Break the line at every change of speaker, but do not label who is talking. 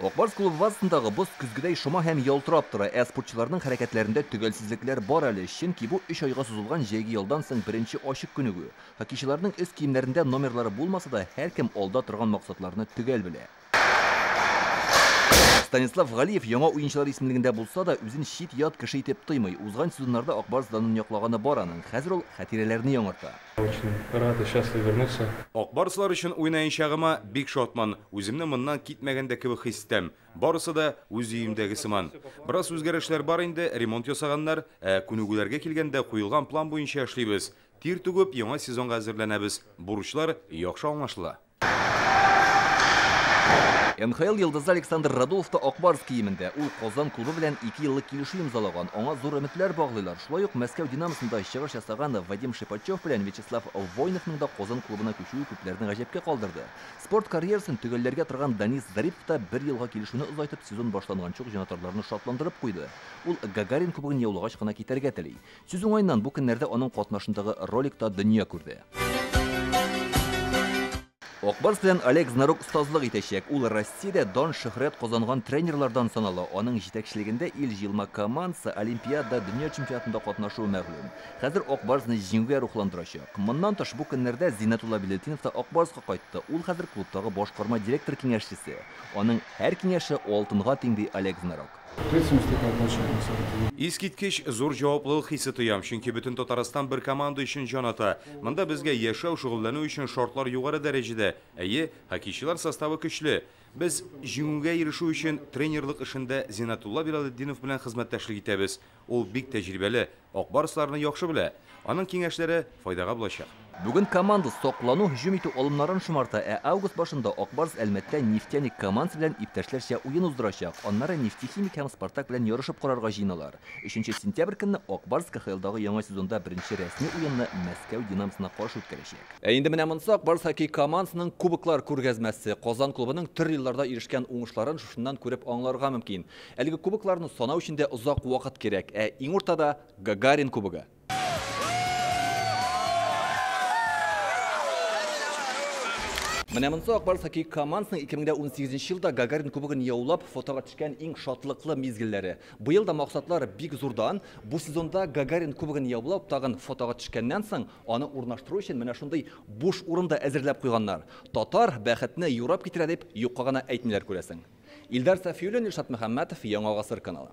Ак Барс клубы базасындагы боз көзгедәй шома һәм ялтырап тора. Ә спортчыларның хәрәкәтләрендә төгәлсезлекләр бар әле. Чөнки бу 3 айга сузылган җәйге ялдан соң беренче ачык күнегү. Хоккейчыларның өс киемнәрендә номерлары булмаса да, һәркем алда торган максатларны төгәл белә. Станислав Галиев яңа уенчылар исемлегендә булса да, үзен чит-ят кеше итеп тоймый. Узган сезоннарда Ак Барс данын яклаганы бар аның. Хәзер ул хатирәләрне яңарта.
Очень рад и счастлив вернуться.
Ак Барслар өчен уйнаячагыма бик шатмын. Үземне моннан китмәгәндә кебек хис итәм. Барысы да үз өемдәге сыман. Бераз үзгәрешләр бар инде, ремонт ясаганнар, ә күнегүләргә килгәндә куелган план буенча эшлибез. Тир түгеп, яңа сезонга әзерләнәбез. Бурычлар яхшы аңлашыла.
НХЛ йолдызы Александр Радулов та Ак Барс киемендә. Ул Казан клубы белән 2 еллык килешү имзалаган. Аңа зур өметләр баглыйлар. Шулай ук Мәскәү Динамосында чыгыш ясаган Вадим Шипачев белән Вячеслав Войновның да Казан клубына күчүе күпләрне гаҗәпкә калдырды. Спорт карьерасын төгәлләргә торган Данис Зарипов та бер елга килешүне озайтып сезон башланганчы ук җанатарларны шатландырып куйды. Ул Гагарин кубогын яулагач кына китәргә тели. Сүз уңаеннан бу көннәрдә аның катнашындагы ролик та дөнья күрде. Ак Барс белән Олег Знарок остазлык итәчәк. Ул Россиядә дан шөһрәт казанган тренерлардан санала. Аның җитәкчелегендә ил җыелма командасы Олимпиада, дөнья чемпионатында катнашуы мәгълүм. Хәзер Ак Барсны җиңүгә рухландырачак. Моннан тыш бу көннәрдә Зиннәтулла Биләлетдинов та Ак Барска кайтты. Ул хәзер клубтагы башкарма директор киңәшчесе. Аның һәр киңәше алтынга тиң, ди Олег Знарок.
Ответственность такая большая, на самом деле.
Искиткеч зур җаваплылык хисе тоям, чөнки бөтен Татарстан бер команда өчен җан ата. Монда безгә яшәү, шөгыльләнү өчен шартлар югары дәрәҗәдә. Әйе, хоккейчылар составы көчле. Без җиңүгә ирешү өчен тренерлык эшендә Зиннәтулла Билалетдинов белән хезмәттәшлек итәбез. Ул бик тәҗрибәле, Ак Барсларны яхшы белә. Аның киңәшләре файдага булачак.
Бүген команда соклану, һөҗүм итү алымнарын шомарта, ә август башында Ак Барс Әлмәттә Нефтяник командасы белән иптәшләрчә уен уздырачак. Аннары Нефтехимик һәм Спартак белән ярышып карарга җыеналар. 3 сентябрь көнне Ак Барс КХЛдагы яңа сезонда беренче рәсми уенны Мәскәү Динамосына каршы үткәрәчәк. Ә инде менә монысы Ак Барс хоккей командасының кубоклар күргәзмәсе. Казан клубының төрле елларда ирешкән уңышларын шушыннан күреп аңларга мөмкин. Әлеге кубокларны санау өчен дә озак вакыт кирәк. Ә иң уртада Гагарин кубогы. Менә монысы Ак Барс хоккей командасының 2018 елда Гагарин кубогын яулап фотога төшкән иң шатлыклы мизгелләре. Быел да максатлар бик зурдан. Бу сезонда Гагарин кубогын яулап тагын фотога төшкәннән соң аны урнаштыру өчен менә шундый буш урын да әзерләп куйганнар. Татар бәхетне юрап китерә дип юкка гына әйтмиләр күрәсең. Илдар Сафиуллин, Илшат Мөхәммәтов, Яңа Гасыр каналы.